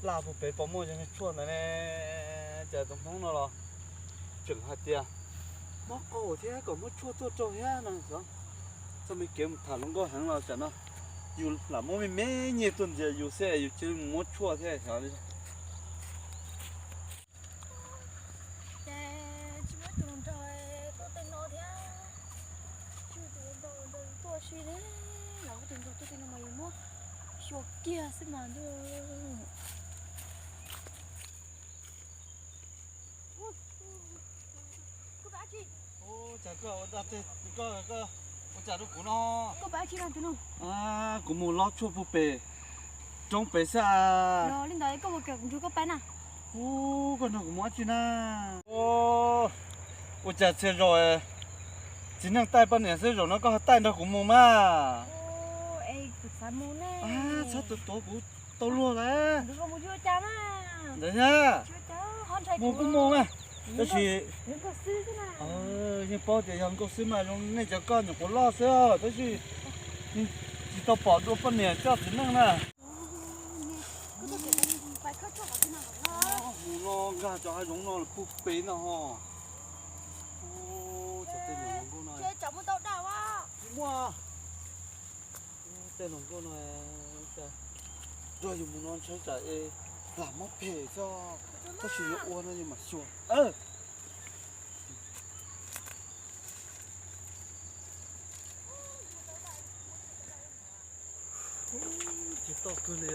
Laj puag pem puas muaj cov niag tshuaj ntawd ne? Cas tus Hmoob no los tseem hais tias mob qau thiab kom muab tshuaj tuaj rau thiab no xyov. Txoj me kev mus tham hluas nkauj heev los tsam no yus lam muab me me nyiaj tuaj ntxias yus xwb es yus cia li mus muab tshuaj thiab xyov li. Ces tsis muaj tus hluas nraug tuaj tej no thiab. Tsis muaj tus hluas nraug tuaj si li. Los muaj tus hluas nraug tuaj tej no mas yus muab xyuas kiag xwb mas ntuj. Ua cas koj ua dab tsi, koj, koj ua cas rau kuv no? Koj pab tsis rau tus no. Kuv mus lob tshuaj puag pem roob pem xwb. Li ntawd koj mus kawm kuv nrog koj pab na. Ub, koj nrog kuv mus dab tsi na? Ua cas txhia zaus txiv neej taij poj niam xwb, zaum no koj ho taij nrog kuv mus mas. Txhob tuav tuav kuv tau luag lawm. Ntawd na, mus kuj mus na. Tab sis yeej paub tias yog nkauj xwb mas zoo nej cov koj nyuam qhuav loj xwb tab sis tsis tau pom dua poj niam coj txiv neej na. Mus no nkag cov hav zoov no los puag pem no ho. Tsis muaj. Tej hluas nkauj no, nrog yus mus no ntshai tsam es lam mob phem xwb, tab sis yuav ua no yus mam xyuas. Tsis toj kawg li.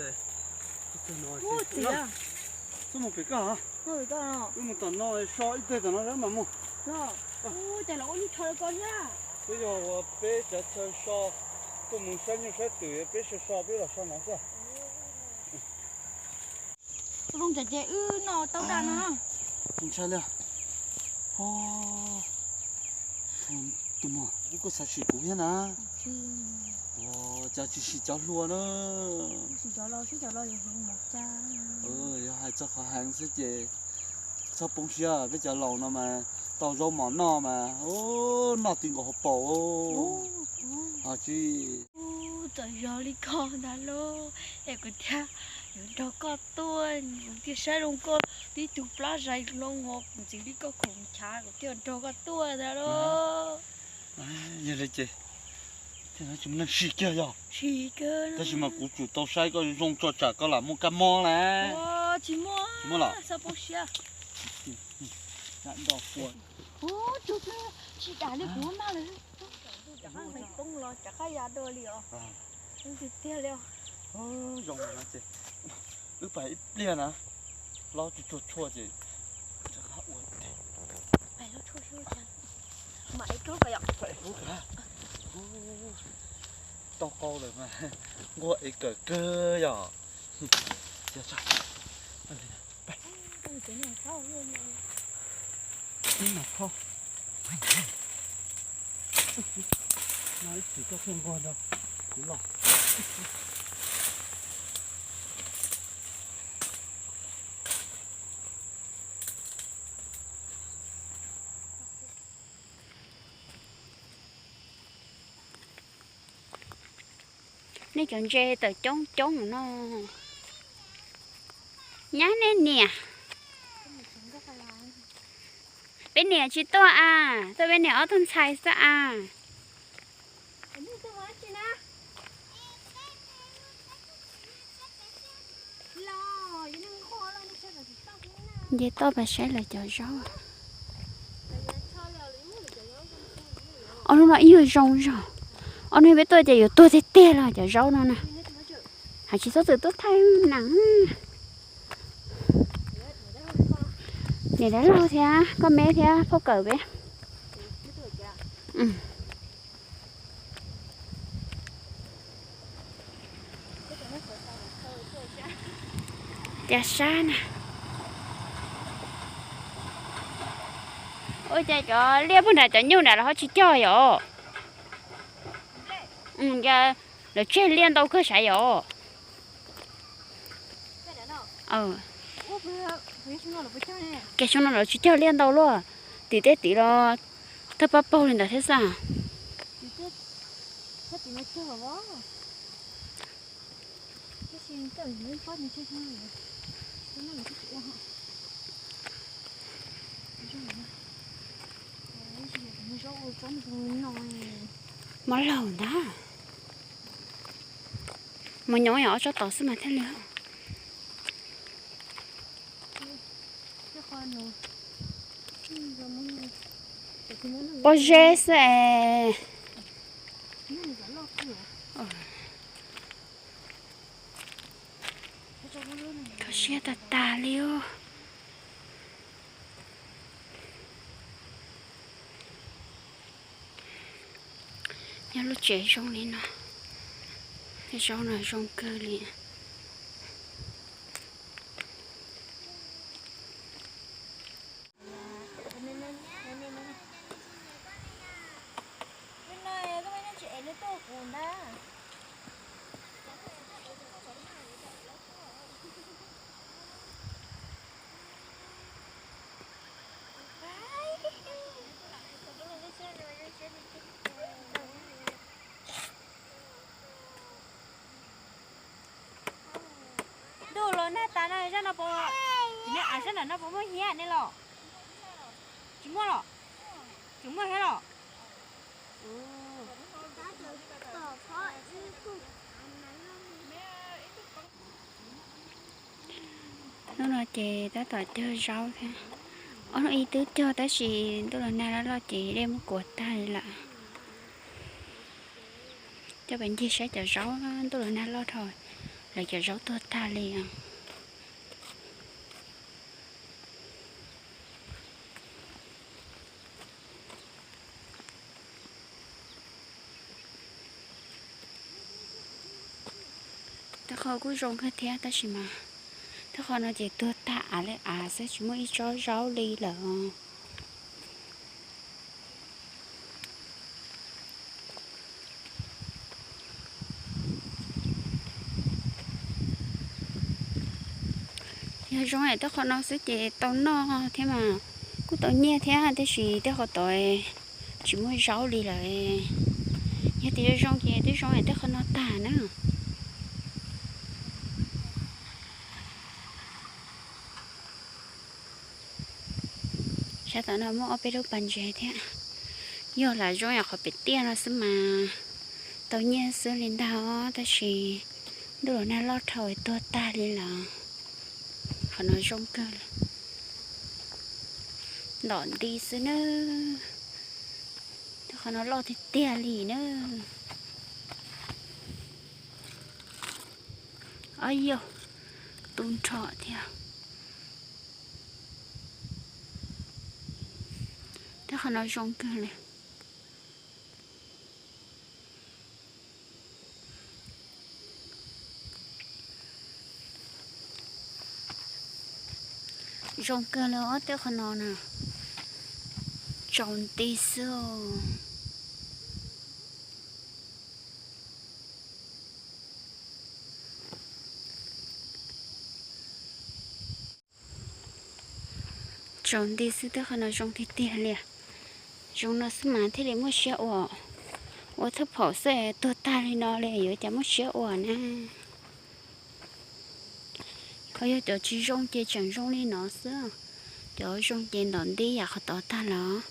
Xub mus pem koj, wb mus tom no so ib teg tom no mam mus. Twb yog uas peb cov chaw so, tuaj mus saib nyuj saib twm peb so so peb los so no xwb. Zoo ces wb noj tau daj no. Ntshai li. Tus muam, wb kuj xav sim kuv thiab na. Cas tsis sim cov hluas na. Yog hais txog qhov heev xwb ces txhob poob siab, peb cov laus no mas tau zaub mov noj mas noj ti nkaus hauv paus. Ho tsis txawm yog li koj ntag lauj, es kuv thiaj yuav nrog koj tuaj, kuv thiaj saib zoo koj tib tug plab zais hlob ho ntxiv li koj khoom chav, kuv thiaj nrog koj tuaj ntag lauj. Yog li ces thiaj tsis muaj neeg sim kiag yog. Tab sis mas kuv tsum tau saib koj zoo tso tsam koj lam muaj kab mob na. Tsis muaj, tsis muaj los. Tsis dam li kuv maj lawm. Cov qab nqis poob los cov qab ya dua li os. Tiag tiag li os. Zoo ces wb pais ib pliag na, lob tsuag tsuag tshuaj ces rov qab ua. Pais lob tshuaj xwb, mam ev kub ko yom. Tau qau lawm mas nquag ev kawm kawg yom. Ib txhis koj thiaj nquag nrog kuv los. Nej cov ntses tawm coob coob no. Nyab nej niam. Peb niam tsis tuaj a, tuaj peb niam ob tug ntxhais xwb a. Nce toj pas saib lawv cov zaub. Ob hnub no ib nyuag zoo zog. Ob hnub peb tuaj ces yuav tuag tiag tiag los cov zaub no na. Hais tsis txhob txwm tuaj thaij nas. Niam dab laug thiab koj me thiab phauj kawm peb. Cas sab na. Ua cas cov liaj puag nram cov nyuj nram los ho tsis cog yom? Cas lawv tseg liaj ntau kawg sav yom? Ces xyoo no lawv tsis cog liaj ntau luaj, tim tej tim los thawj pab paug li ntawd thiab xwb. Mob laug ntag. Mos nyob yog ob tsob tod xwb mas thiaj li. Pob zeb xwb es. Kho siab tag tag li os. Nyob lub tsev zoo li no, tej zaub no zoo kawg li. Ntuj los nag tas no, zaj no puas, zaj no puas muaj hiab ne los? Tsis muaj los? Tsis muaj hiab los? Hnub no ces tab tom cog zaub thiab. Ob hnub ib twb cog tab sis ntuj los nag loj loj ces dej muab kuav tag li lawm. Coj pem ncig saib cov zaub, ntuj los nag loj dhau, lawv cov zaub tuag tag li os. Tej qho kuj zoo kawg thiab tab sis mas tej qho no ces tuag tag av li av xwb, tsis muaj ib tsob zaub li lawm. Yog zoo es tej qho no xwb ces tau noj thiab mas kuj tau nyiaj thiab, tab sis tej qho tod tsis muaj zaub li lawm. Yog tias zoo zoo ces twb zoo es tej qho no tag na. Sab tom no muaj ob peb lub pas ntses thiab. Yog lam zoo yam qhov pem tiaj no xwb mas tau nyiaj xwb li ntag os, tab sis ntuj los nag loj dhau tuag tag li lawm. Qhov no zoo kawg li, ntom nti xwb na. Tej qhov no loj tiag tiag li na. Ob yog tu nrho thiab. Tej qhov no zoo kawg li. Zoo kawg li os, tej qhov no na, tsaus nti xwb. Tsaus nti xwb, tej qhov no zoo tiag tiag li. Zoo no xwb mas thiaj li muaj siab ua. Ua thawj phaum xwb tuag tag li no li yuav cas muaj siab ua na. Qhov yog cov tsis zoo ces tseem zoo li no xwb, cov zoo ces ntom nti yam qhov tod tag los.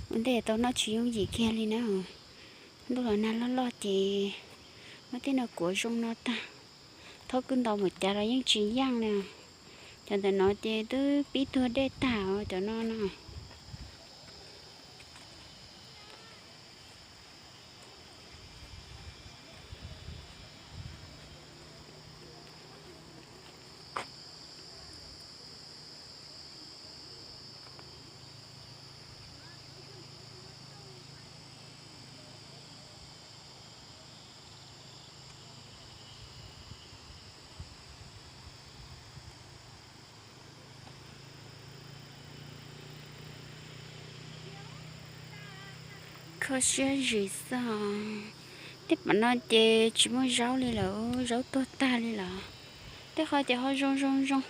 Ua ntej tau noj tsis yooj yim kiag li na. Ntuj los nag loj loj ces muab tej no kuav zoo no tag. Thaub kwj nto mus cas los yeej tsis yeej na. Cov ntawm no ces twb pib tuag dej tag os cov no no. Kho siab zim xwb os. Tej pam no ces tsis muaj zaub li lawm, zaub tuag tag li lawm. Tej qho ces ho zoo zoo zoo,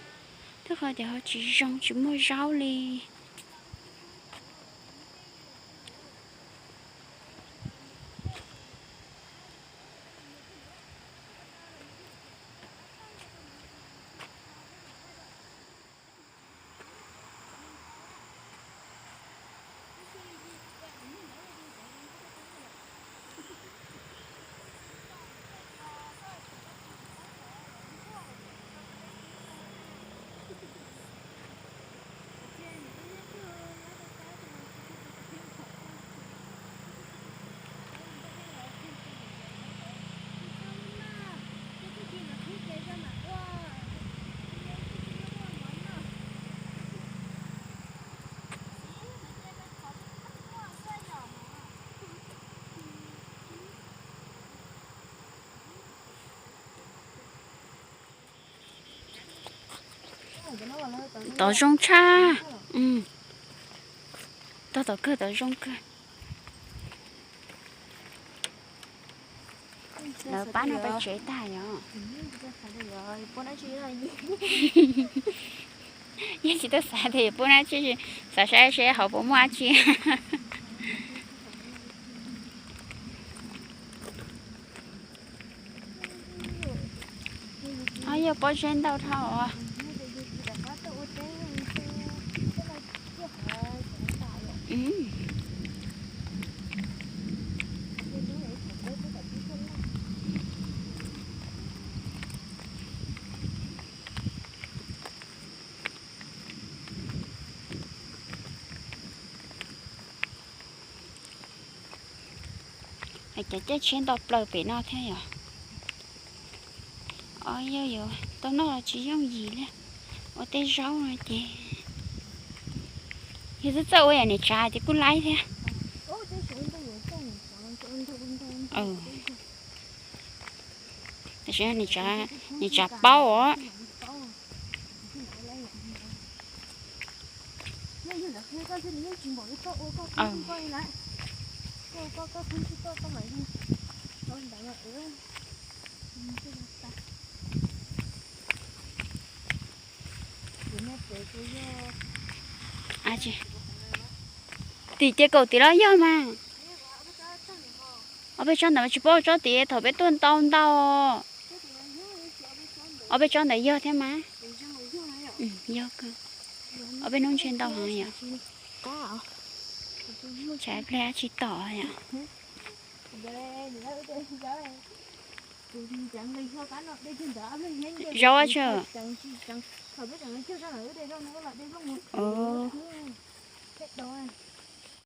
tej qho ces ho tsis zoo, tsis muaj zaub li. Tod zoo tshaj. Tog tom kawg tod zoo kawg. Lawv pab no pais tsev tag yom. Yeej tsis tau xav tias yuav pub dab tsi, xav saib seb hauv puas muaj dab tsi. Ob yog pob zeb ntau dhau. Cov caij tsheb nto plaws pem no thiab yom. Ob yog yuav tau noj los tsis yooj yim li. Ua tej zaub no ces yog txawj txawj ua yam niam tsav ces kuj laib thiab. Tam sim no niam tsav paub os. Tim ces kaum tim los yog mas. Ob peb tsob ntawd tsis paub tsob tid, thaum peb tuaj ntau ntau. Ob peb tsob ntawd yog thiab mas. Yog kawg. Ob peb hnub ntshe ntau heev yom. Tsam pliag dab tsi tom yom. Zaub tsi.